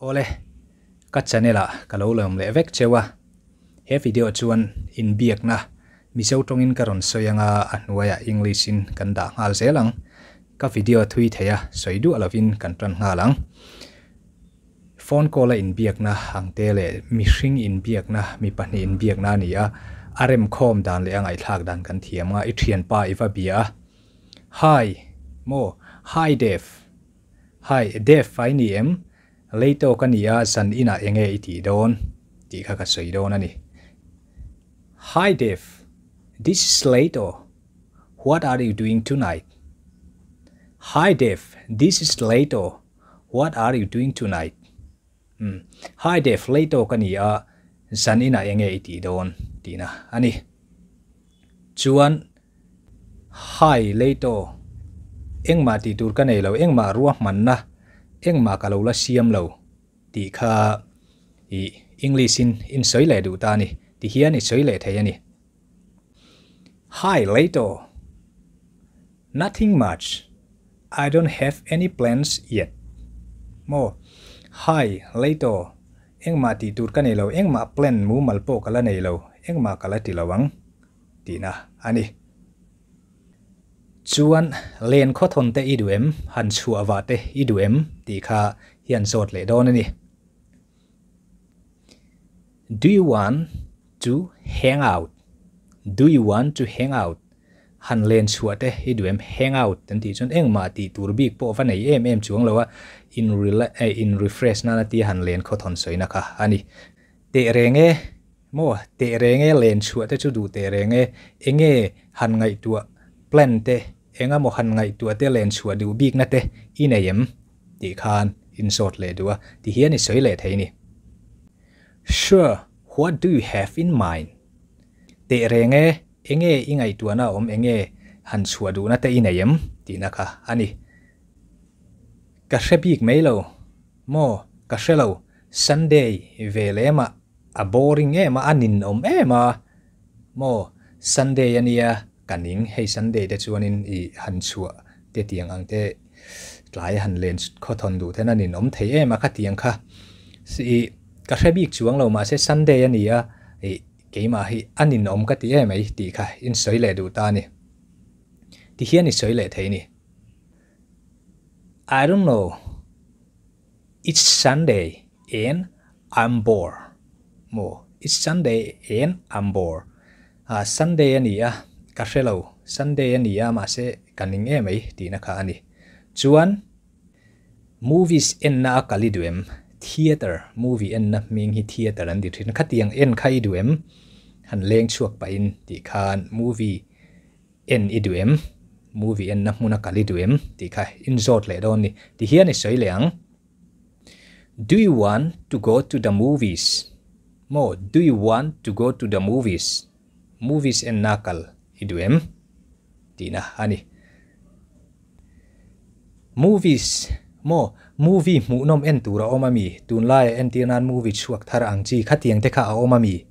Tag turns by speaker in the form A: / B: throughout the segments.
A: Awle, ka channel ah ka lo lawm leh vek cheu a, he video chuan inbiakna Mizo tawngin ka rawn sawi anga a hnuaiah English in kan dah nghal zel ang. Ka video thui thei a, sawi duah lovin kan tan nghal ang. Phone call a inbiakna ang te leh mihring inbiakna, mi pahnih inbiakna a ni a, a remkhawm dan leh a ngaihthlak dan kan thiam anga i thianpa i va bia a, Hi! Maw? Hi Dev! Hi, Dev fai ni em? Lei tawk a nia, zan inah enge i tih dawn? tih kha ka sawi dawn a ni. Hi Dev, this is Leito. What are you doing tonight? Hi Dev, this is Leito. What are you doing tonight? Umm, Hi Dev, lei tawk a nia, zan inah enge i tih dawn? tihna a ni. Chuan. Hi Leito, engmah tih tur ka nei lo, engmah ruahmanna, engmah ka lo la siam lo tih kha i English in in sawi leh duh ta a ni, ti hian i sawi leh thei a ni. Hi Leito, nothing much, I don't have any plans yet. Maw? Hi Leito, engmah tih tur ka nei lo, engmah plan mumal pawh ka la nei lo, engmah ka la ti lo ang. tihna a ni. Chuan len khawthawn te i duh em, han chhuah vah te i duh em tih kha hian zawt leh dawn a ni. Do you want to hang out? Do you want to hang out? Han len chhuah te i duh em? Hang out kan tih chuan engmah tih tur bik pawh va nei em em chuang lo a, in in refresh nana tia han len khawthawn sawina kha a ni. Teh reng e, maw teh reng e len chhuah te chu duh teh reng e, enge han ngaihtuah plan te, enga maw han ngaihtuah te len chhuah duh bikna te i nei em? tih khan in zawt leh duh a, ti hian i sawi leh thei ni. Sure, what do you have in mind? Teh reng e, enge i ngaihtuahna a awm enge han chhuah duhna te i nei em? tihna kha a ni. Ka hre bik mai lo, maw ka hre lo, Sunday ve lem a, a boring em a, a ninawm em a, maw Sunday a nia ka ning, hei Sunday te chuanin i han chhuah te tiang ang te tlai han len khawthawn duh ten a ninawm thei em a khatiang kha i ka hre bik chuang lo mahse Sunday a nia i keimah hi a ninawm ka ti em mai tih kha in sawi leh duh ta a ni tihian i sawi leh thei ni I don't know. It's Sunday and I'm bored. Maw? It's Sunday and I'm bored. Ah, Sunday a ni a, ka hre lo. Sunday a ni a, mahse ka ning em mai tihna kha a ni. Chuan, movies enna a kal i duh em? Theatre, movie enna hming hi theatre an ti thin. Khatiang en kha i duh em? Han leng chhuak pahin tih khan movie En i duh em? Movie enna hmuna kal i duh em? Tih kha in zawt leh dawn ni. Ti hian i sawi leh ang. Do you want to go to the movies? Maw, do you want to go to the movies? Movies enna kal i duh em? Tihna a ni. Movies, maw, movie hmuhnawm en tur a awm a mi? Tunlaia entir nan movie chhuak thar ang chi khatiang te kha a awm a mi?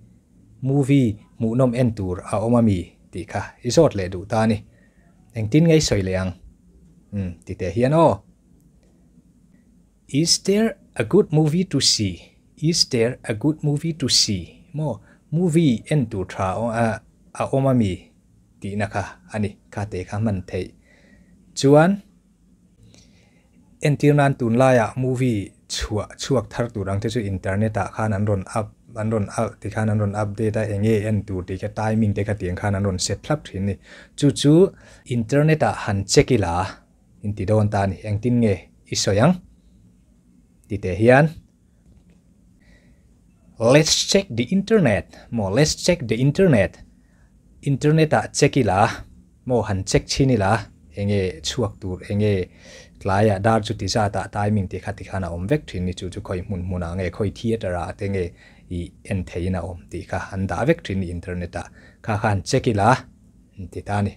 A: Movie hmuhnawm en tur a awm a mi? Tih kha i zawt leh duh ta a ni. Engtin nge i sawi leh ang? Umm, ti teh hian aw. Is there a good movie to see? Is there a good movie to see? Maw, movie en tur tha a awm a mi? Tihna kha a ni. Kha te kha hman theih. Chuan, Entir nan tunlaiah movie chhuah chhuak thar tur ang te chu internet ah khan an rawn up an rawn up ti khan an rawn update a enge en tur tih kha timing te kha tiang khan an rawn set thlap thin a ni. Chu chu internet ah han check ila in ti dawn ta a ni. Engtin nge i sawi ang? Ti teh hian Let's check the internet maw let's check the internet internet ah check ila Maw han check chhin ila enge chhuak tur enge tlaiah dar chu ti zat ah timing tih kha tikhan a awm vek thin ni chu chu khawi hmun hmun ah nge khawi theatre ah te nge i en thei in a awm tih kha an dah vek thin ni internet ah kha kha han check ila an ti ta a ni.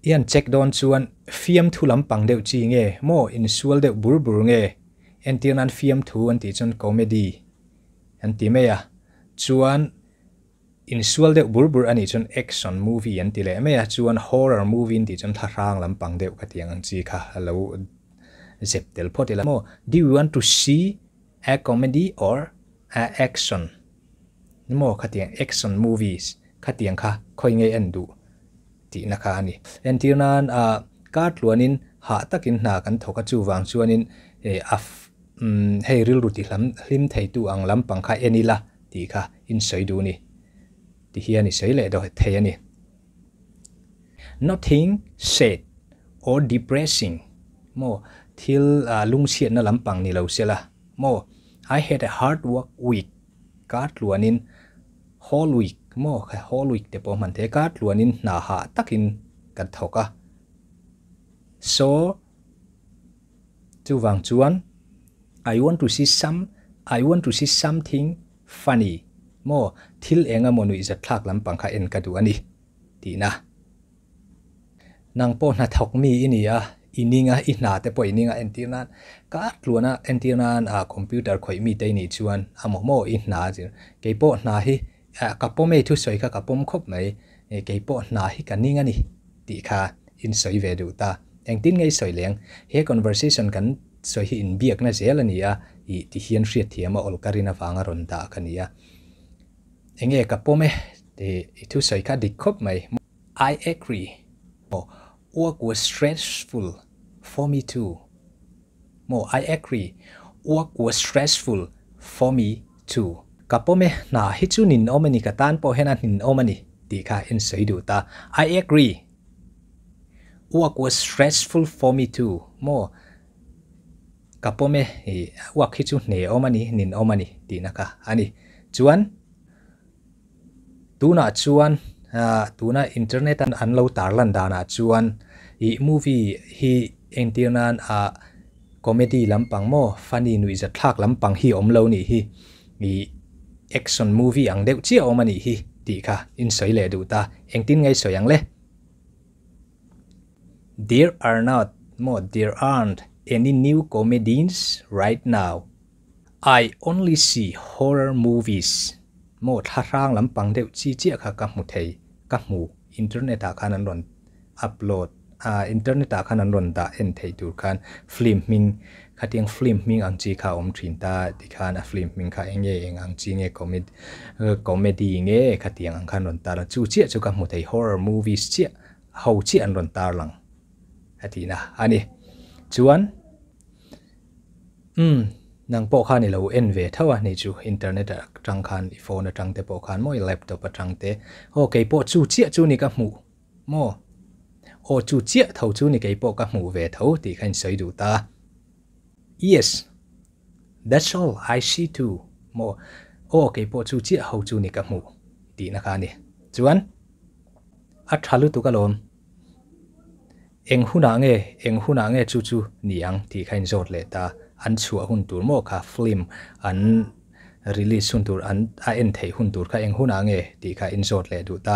A: I han check dawn chuan fiamthu lampang deuh chi nge maw insual deuh bur bur nge entir nan fiamthu an tih chuan comedy an ti mai a chuan Insual deuh bur bur anih chuan action movie an ti leh mai a, chuan horror movie an tih chuan thlahrang lampang deuh ka ti ang ang chi kha a lo zep tel phawt ila maw. Do you want to see A comedy or a action? Maw khatiang action movies khatiang kha khawi nge en duh tihna kha a ni. Entir nan ah kar tluanin hah takin hna kan thawk a chuvang chuanin eh a hei rilru ti hlam hlim theitu ang lampang kha en ila tih kha in sawi duh ni ti hian i sawi leh dawh thei a ni. Nothing sad or depressing maw thil lungchhiatna lampang ni lo sela maw I had a hard work week kar tluanin whole week maw kha whole week te pawh hman thei kar tluanin hna hah takin ka thawk a so chuvang chuan I want to see some I want to see something funny maw thil eng emaw nuihzat thlak lampang kha en ka duh a ni tihna. Nang pawh hnathawk mi i ni a, i ning a, i hna te pawh i ning a entir nan kar tluan a entir nan ah computer khawih mi te i nih chuan a maw maw i hna a zir. Kei pawh hna hi ka pawm ei thusawi kha ka pawm khawp mai, kei pawh hna hi ka ning a ni tih kha in sawi ve duh ta. Engtin nge i sawi leng? He conversation kan sawi hi inbiakna zel a ni a, ih ti hian hriatthiam a awlka rin avanga rawn dah ka ni a. Enge ka pawm e tih i thusawi kha dik khawp mai. I agree. Maw work was stressful for me too. Maw I agree. Work was stressful for me too. Ka pawm e, hna hi chu ninawm a ni, ka tan pawh hian a ninawm a ni tih kha en sawi duh ta. I agree. Work was stressful for me too. Maw ka pawm e, work hi chu hneawm a ni, ninawm a ni tihna kha a ni. Chuan. Tunah chuan tuna internet an lo tarlan danah chuan ih movie hi entir nan ah comedy lampang maw funny nuihzat thlak lampang hi awm lo nih hi ih action movie ang deuh chiah awm a nih hi tih kha in sawi leh duh ta engtin nge i sawi ang le? There are not maw there aren't any new comedians right now. I only see horror movies maw thlahrang lampang deuh chi chiah kha ka hmu thei, ka hmu internet ah khan an rawn upload ah internet ah khan an rawn dah en theih tur khan film hming khatiang film hming ang chi kha a awm thin ta tikhan a film hming kha eng nge eng ang chi nge comedy nge khatiang ang khan rawn tar a chu chiah chu ka hmu thei horror movies chiah ho chiah an rawn tar lang a tihna a ni chuan. Umm, nang pawh khan i lo en ve tho a ni chu internet atang khan i phone atang te pawh khan maw i laptop atang te aw kei pawh chu chiah chu ni ka hmuh maw aw chu chiah tho chu ni kei pawh ka hmuh ve tho tih kha in sawi duh ta Yes, that's all I see too maw aw kei pawh chu chiah ho chu ni ka hmuh tihna kha a ni chuan a tha lutuk alawm. Eng hunah nge, eng hunah nge chu chu ni ang tih kha inzawt leh ta. An chhuah hun tur maw kha film an release hun tur, an a en theih hun tur kha eng hunah nge tih kha inzawt leh duh ta.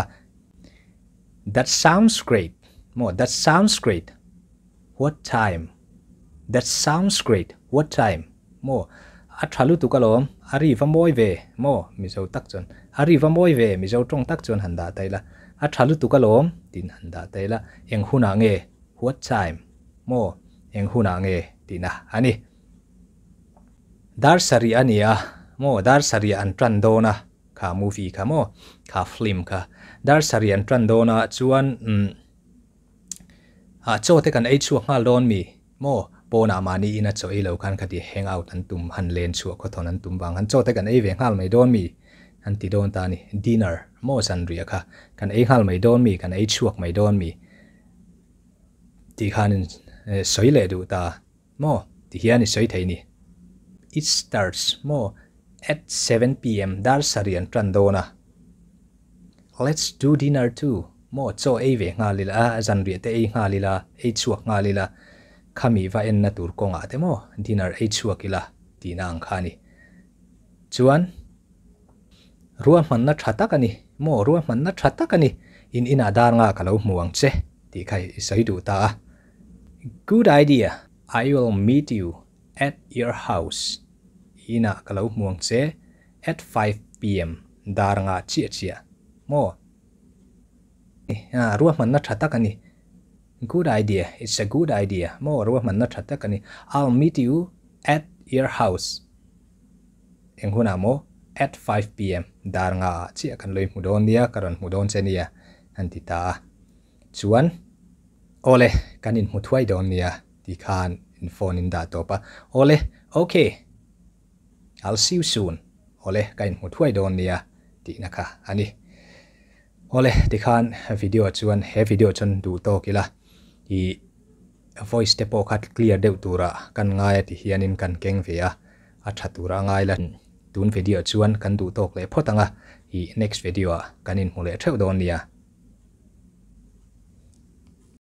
A: That sounds great maw, that sounds great, what time? That sounds great, what time? Maw, a tha lutuk alawm, a ri va mawi ve maw Mizo tak chuan, a ri va mawi ve Mizo tawng tak chuan han dah ta ila, a tha lutuk alawm tiin han dah ta ila, eng hunah nge, what time, maw, eng hunah nge tihna a ni. Dar sarih a ni a, maw, dar sarih an tan dawn a, kha movie kha maw, kha film kha, dar sarih an tan dawn a chuan umm chaw te kan ei chhuak nghal dawn mi? Maw? Pawnah mahni ina chaw ei lo khan khati hang out an tum, han len chhuah khawthawn an tum vang khan chaw te kan ei ve nghal mai dawn mi? An ti dawn ta a ni. Dinner, maw zanriah kha kan ei nghal mai dawn mi? Kan ei chhuak mai dawn mi? Tih khan in sawi leh duh ta maw? Ti hian i sawi thei ni. It starts, maw? At 7 pm, dar sarih an tan dawn a. Let's do dinner too, maw chaw ei ve nghal ila a, zanriah te ei nghal ila, ei chhuak nghal ila, khami va enna tur kawngah te maw dinner ei chhuak ila tihna ang kha a ni. Chuan ruahmanna tha tak a ni, maw ruahmanna tha tak a ni, in inah dar nga ka lo hmu ang che tih kha i sawi duh ta a. Good idea, I will meet you at your house, i inah ka lo hmu ang che At 5 pm dar nga chiah chiah maw? Ruahmanna tha tak a ni. Good idea, it's a good idea maw? Ruahmanna tha tak a ni. I'll meet you at your house. Eng hunah maw? At 5 pm, dar nga ah chiah kan lo inhmu dawn nia, ka rawn hmu dawn che nia, an ti ta a. Chuan, Awle, kan inhmu thuai dawn nia, ti khan in phone in dah tawp a. Awle, okay, I'll see you soon. Awle, ka inhmu thuai dawn nia, tihna kha a ni. Awle, tikhan video chuan he video chuan duh tawk ila, i voice te pawh kha clear deuh tura kan ngai a ti hianin kan keng ve a, a tha tura ngai la. Tun video chuan kan duh tawk leh phawt anga, i next video ah kan inhmu leh theuh dawn nia.